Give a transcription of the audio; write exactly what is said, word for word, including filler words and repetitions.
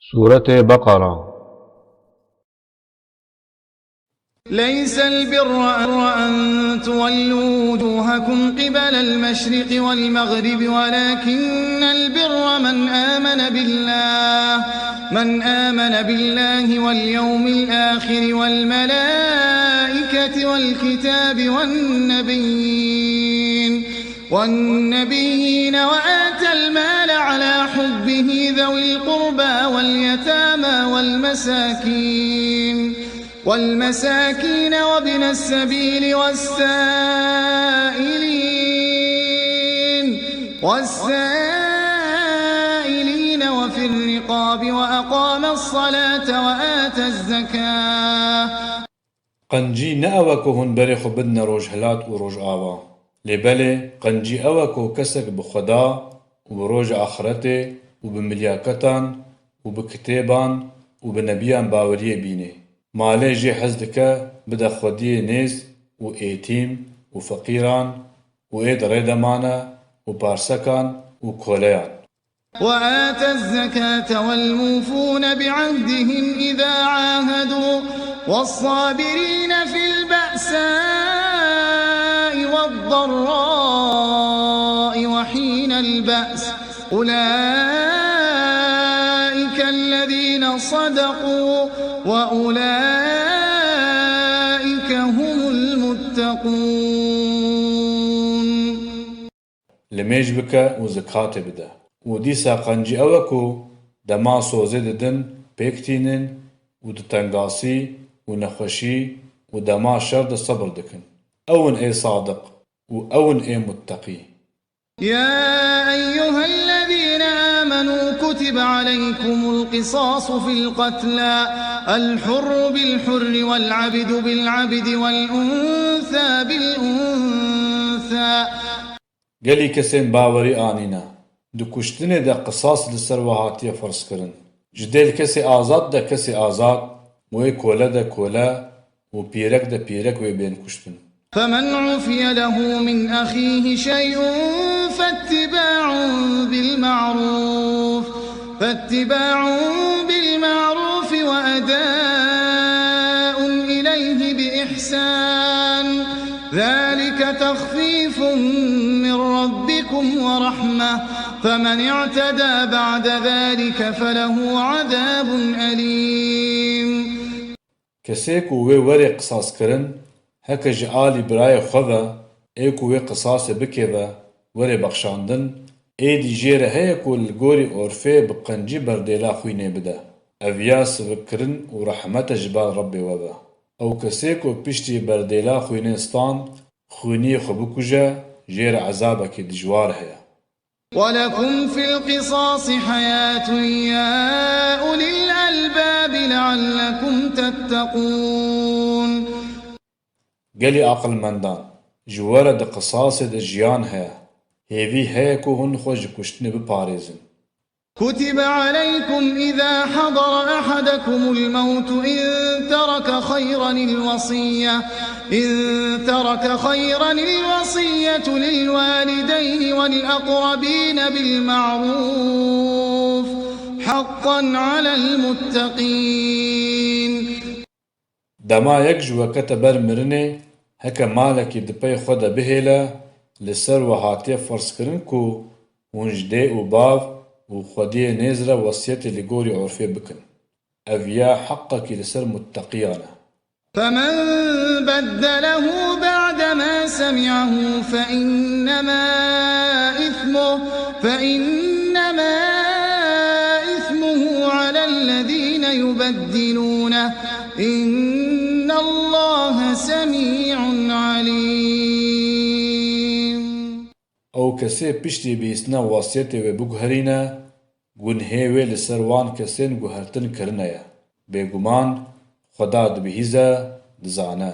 Sûretê Beqera. ليس البر أن تولوا وجوهكم قبل المشرق والمغرب ولكن البر من آمن بالله من آمن بالله واليوم الآخر والملائكة والكتاب والنبيين والنبيين وآتى المال على حبه ذوي القربى واليتامى والمساكين والمساكين وابن السبيل والسائلين والسائلين وفي الرقاب وأقام الصلاة وآتى الزكاة. Qencî ne ew e ku hûn berê xwe bidine rojhilat û rojava. Lê belê, qencî ew e ku kesek bi Xweda û bi roja axretê û bi milyaketan û bi kitêban û bi nebiyan baweriyê bînê. Malê jê hez dike bide xwediyê nêz û êtîm û feqîran û ê di rê de mane û parsekan û koleyan. وآتى الزكاة والموفون بعهدهم إذا عاهدوا والصابرين في البأساء والضراء وحين البأس أولئك الذين صدقوا وأولئك هم المتقون. Limêj bike û zikatê bide. Û dîsa qencî ew e ku dema sozê didin pêk tînin û di tengasî û nexweşî û dema şer de sebir dikin. Ew in ê sadiq û ew in ê mutteqî. يا أيها الذين آمنوا كتب عليكم القصاص في القتلى الحر بالحر والعبد بالعبد والأنثى بالأنثى. Gelî kesên bawerî anîne, di kuştinê de qisas li ser we hatiye ferzkirin. Ji dê li kesê azad de kesê azad û ê kole de kole û pîrek de pîrek wê bên kuştin. فمن عفي له من أخيه شيء فاتباع بالمعروف فاتباع بالمعروف وأداء إليه بإحسان ذلك تخفيف من ربكم ورحمة فمن اعتدى بعد ذلك فله عذاب أليم. Kesê ku wê werê qisaskirin, heke ji alî birayê xwe ve, ê ku wê qisasê bike ve, were bexşandin, êdî jê re heye ku li gorî orfê bi qencî berdêla xwînê bide. Ev ya sivikkirin û rehmet e ji bar Rebbê we ve. Ew kesê ku piştî berdêla xwînê stand, xwîniyê xwe bikuje, jê re ezabekî dijwar heye. ولكم في القصاص حياة يا أولي الألباب لعلكم تتقون. Gelî aqilmendan, ji we re di qisasê de jiyan heye. Hêvî heye ku hûn xwe ji kuştinê biparêzin. كتب عليكم إذا حضر أحدكم الموت إن ترك خيرا الوصية إن ترك خيرا الوصية للوالدين والأقربين بالمعروف حقا على المتقين. Dema yek ji we kete ber mirinê, heke malekî di pey xwe de bihêle, li ser we hatiye ferzkirin ku hûn ji dê û bav û xwediyê nêz re wesiyetê li gorî orfê bikin. Ev ya heqekî li ser mutteqiyan e. فمن بدله بعدما سمعه فإنما إثمه فإنما إثمه على الذين يبدلونه إن الله سميع عليم. Ew kesê piştî bihîstina wasiyetê wê biguherîne, gunhê wê li ser wan kesên guhertin kirine ye. Bêguman, Xweda dibihîze, dizane.